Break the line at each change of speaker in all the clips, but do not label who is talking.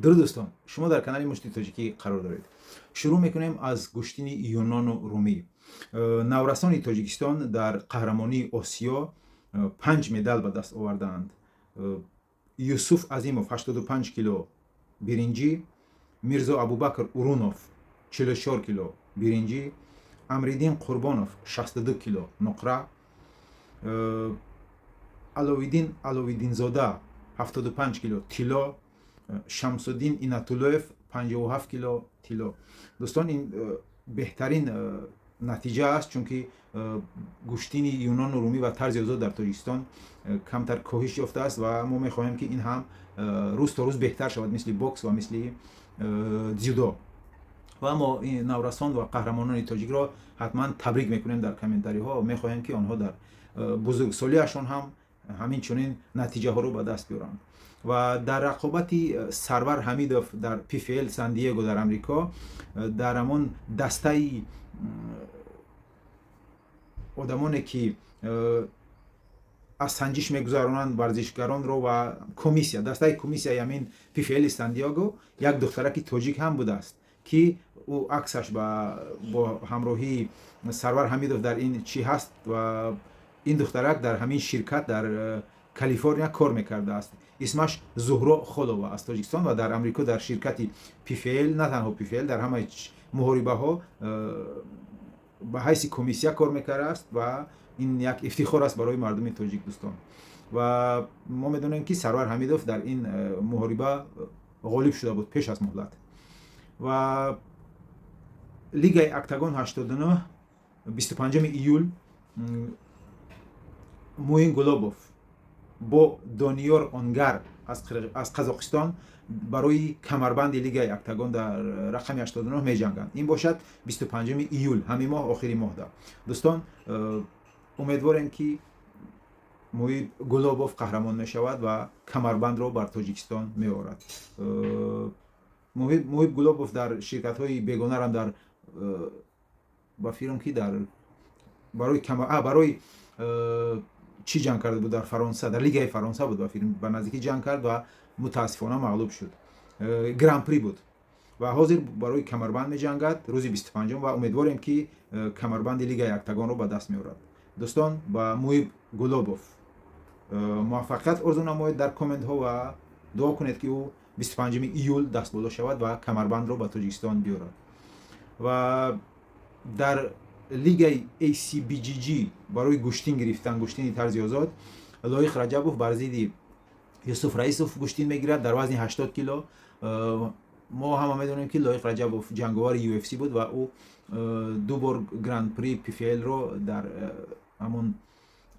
Дуруд, дӯстон, шумо дар канали Мушти Тоҷикӣ қарор доред. Шурӯъ мекунем аз гӯштини юнону румӣ. Наврасони Тоҷикистон дар қаҳрамонии Осиё панҷ медал ба даст овардаанд. Юсуф Азимов, 85 кило, биринҷӣ, Мирзо Абубакр Урунов, 44 кило, биринҷӣ, Амриддин Қурбонов, 62 кило, нуқра, Аловиддин Аловиддинзода, 75 кило, тилло, Шамсуддин Инатуллоев, 57 кило, тилло. Дӯстон, ин беҳтарин натиҷа аст, чунки гӯштини юнону румӣ ва тарзи озод дар Тоҷикистон камтар коҳиш ёфтааст ва мо мехоҳем, ки ин ҳам рӯз то рӯз беҳтар шавад, мисли бокс ва мисли дзюдо. Ва мо ин наврасон ва қаҳрамонони тоҷикро ҳатман табрик мекунем дар комментариҳо. Мехоҳем, ки онҳо дар бузургсолиашон ҳам ҳамин чунин натиҷаҳоро ба даст биёранд. Ва дар рақобати Сарвар Ҳамидов дар ПФЛ Сан Диего дар Амрико, дар ҳамон дастаи одамоне, ки аз санҷиш мегузаронанд варзишгаронро ва комиссия, дастаи комиссияи ҳамин ПФЛ Сан Диего, як духтараки тоҷик ҳам будааст, ки ӯ аксаш бо ҳамроҳии Сарвар Ҳамидов дар ин чӣ ҳаст. Ва ин духтарак дар ҳамин ширкат дар Калифорния кор мекардааст. Исмаш Зуҳро Холова, аз Тоҷикистон, ва дар Амрико дар ширкати ПФЛ, на танҳо ПФЛ, дар ҳамаи муҳорибаҳо ба ҳайси комиссия кор мекардааст. Ва ин як ифтихор аст барои мардуми тоҷик, дӯстон. Ва мо медонем, ки Сарвар Ҳамидов дар ин муҳориба ғолиб шуда буд пеш аз муҳлат. Ва лигаи Октагон 89, 25 июл Муин Гулобов бо Дониёр Онгар аз Қазоқистон барои камарбанди лигаи Октагон дар рақами 89 меҷанганд. Ин бошад 25 июл, ҳамин моҳ, охири моҳда. Дӯстон, умедворем, ки Муин Гулобов қаҳрамон мешавад ва камарбандро бар Тоҷикистон меорад. Муҳиб Гулобов дар ширкатҳои бегонарам дар ба фикрам, ки дар барои чӣ ҷанг карда буд, дар Фаронса, дар лигаи Фаронса буд, ба фирм ба наздикӣ ҷанг кард ва мутаассифона мағлуб шуд, Гран-при буд. Ва ҳозир барои камарбанд меҷангад рӯзи 25-ум ва умедворем, ки камарбанди лигаи Октагонро ба даст меорад. Дӯстон, ба Муҳиб Гулобов муваффақият орзу намоед дар комментҳо ва дуо кунед, ки ӯ 25 июл дастболо шавад ва камарбандро ба Тоҷикистон биёрад. Ва дар лигаи ACBGG барои гӯштин гирифтан, гӯштини тарзи озод, Лоиқ Раҷабов бар зидди Юсуф Раисов гӯштин мегирад дар вазни 80 кило. Мо ҳама медонем, ки Лоиқ Раҷабов ҷанговари UFC буд ва ӯ ду бор Гран-при ПФЛ-ро дар ҳамон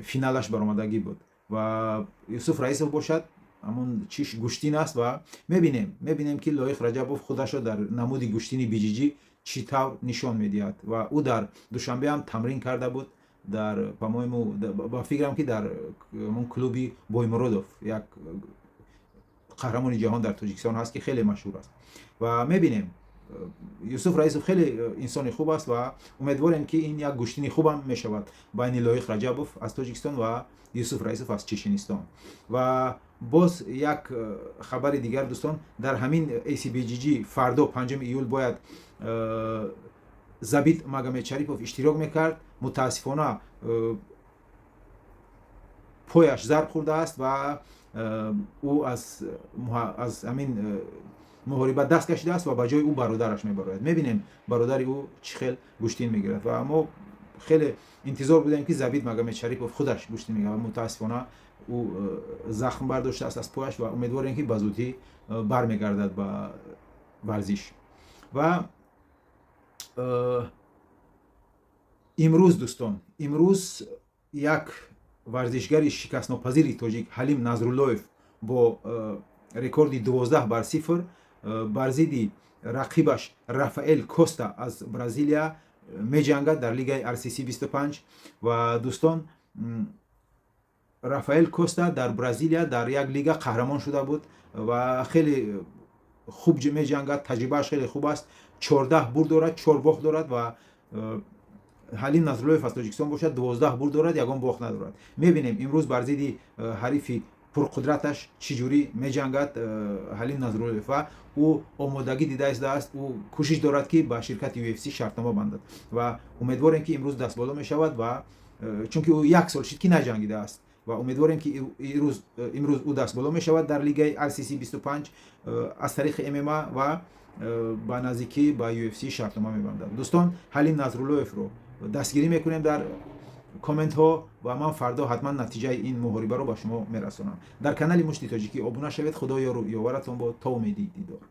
финалаш баромадагӣ буд. Ва Юсуф Раисов бошад, ҳамон чиш гӯштин аст. Ва мебинем, ки Лоиқ Раҷабов худашро дар намуди гӯштини BJJ чӣ тавр нишон медиҳад. Ва ӯ дар Душанбе ҳам тамрин карда буд, дар, по-моему, ба фикрам, ки дар ҳамон клуби Боймуродов, як қаҳрамони ҷаҳон дар Тоҷикистон ҳаст, ки хеле машҳур аст. Ва мебинем, Юсуф Раисов хеле инсони хуб аст ва умедворем, ки ин як гӯштини хубам мешавад байни Лоиқ Раҷабов аз Тоҷикистон ва Юсуф Раисов аз Чеченистон. Ва боз як хабари дигар, дӯстон: дар ҳамин ACBGG фардо, 5 июл, бояд Забит Магомедшарипов иштирок мекард. Мутаассифона, пояш зарб хӯрдааст ва ӯ аз ҳамин муҳориба даст кашидааст ва ба ҷои ӯ бародараш мебарояд. Мебинем, бародари ӯ чӣ хел гӯштин мегирад. Ва мо хеле интизор будем, ки Забит Магомедшарипов худаш гӯштин мегирад ва мутаассифона ӯ захм бардоштааст аз пояш ва умедворем, ки ба зудӣ бармегардад ба варзиш. Ва имрӯз, дӯстон, имрӯз як варзишгари шикастнопазири тоҷик Ҳалим Назруллоев бо рекорди 12-0 бар зидди рақибаш Рафаэл Коста аз Бразилия меҷангад дар лигаи RCC 25. Ва, дӯстон, Рафаэл Коста дар Бразилия дар як лига қаҳрамон шуда буд ва хеле хуб меҷангад, таҷрибааш хеле хуб аст, 14 бурд дорад, чор бохт дорад. Ва Ҳалим Назруллоев аз Тоҷикистон бошад, 12 бурд дорад, ягон бохт надорад. Мебинем, имрӯз бар зидди ҳарифи Пурқудраташ чӣ ҷурӣ меҷангад Ҳалим Назруллоев ва ӯ омодагӣ дида истааст. Ӯ кӯшиш дорад, ки ба ширкати UFC шартнома бандад ва умедворем, ки имрӯз дастболо мешавад ва чунки ӯ як сол шид, ки наҷангидааст, ва умедворем, ки имрӯз ӯ дастболо мешавад дар лигаи RCC 25 аз тариқи ММА ва ба наздикӣ ба UFC шартнома мебандад. Дӯстон, Ҳалим Назруллоевро дастгирӣ мекунем дар комментҳо ва ман фардо ҳатман натиҷаи ин муҳорибаро ба шумо мерасонам. Дар канали Мушти Тоҷикӣ обуна шавед. Худо ёру ёваратон бод, то умеди дидор.